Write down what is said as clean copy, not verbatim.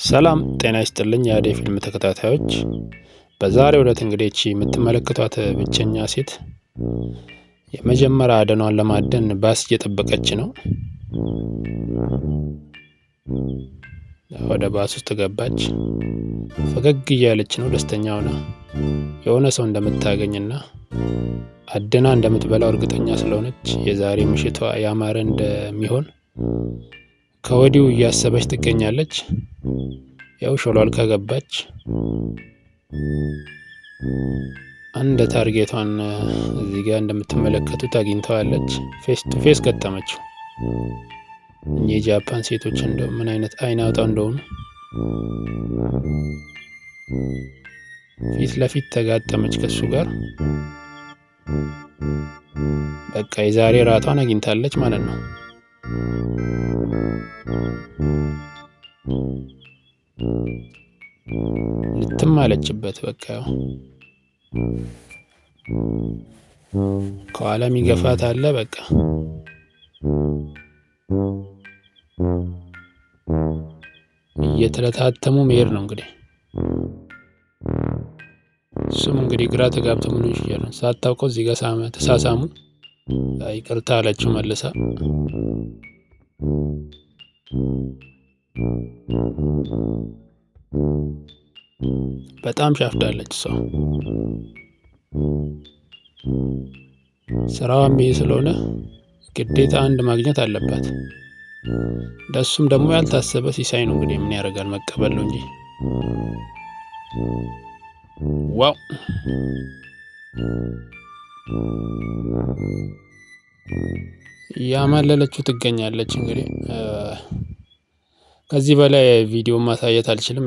ሰላም ጤና ይስጥልኝ የአደይ ፊልም ተከታታዮች። በዛሬው ዕለት እንግዲህ እቺ የምትመለከቷት ብቸኛ ሴት የመጀመሪያ አደኗን ለማደን ባስ እየጠበቀች ነው። ወደ ባስ ውስጥ ገባች። ፈገግ እያለች ነው፣ ደስተኛ ሆና የሆነ ሰው እንደምታገኝና አደና እንደምትበላው እርግጠኛ ስለሆነች የዛሬ ምሽቷ ያማረ እንደሚሆን ከወዲሁ እያሰበች ትገኛለች። ያው ሾሏል ከገባች አንድ target ቷን እዚህ ጋር እንደምትመለከቱት አግኝተዋለች። Face to face ገጠመችው። እኚህ የጃፓን ሴቶች እንደው ምን አይነት አይን አውጣ እንደሆኑ ፊት ለፊት ተጋጠመች ከሱ ጋር። በቃ የዛሬ ራቷን አግኝታለች ማለት ነው። ልትም አለችበት። በቃ ከኋላ የሚገፋት አለ። በቃ እየተለታተሙ መሄድ ነው እንግዲህ። እሱም እንግዲህ ግራ ተጋብቶ ምን ይሻላል ሳታውቀው እዚህ ጋር ሳመ ተሳሳሙ። ይቅርታ አለችው መልሳ። በጣም ሻፍዳለች እሷ። ስራዋም ይሄ ስለሆነ ግዴታ አንድ ማግኘት አለባት። ለሱም ደግሞ ያልታሰበ ሲሳይ ነው እንግዲህ ምን ያደርጋል መቀበል ነው እንጂ። Wow፣ እያማለለችው ትገኛለች። እንግዲህ ከዚህ በላይ ቪዲዮ ማሳየት አልችልም።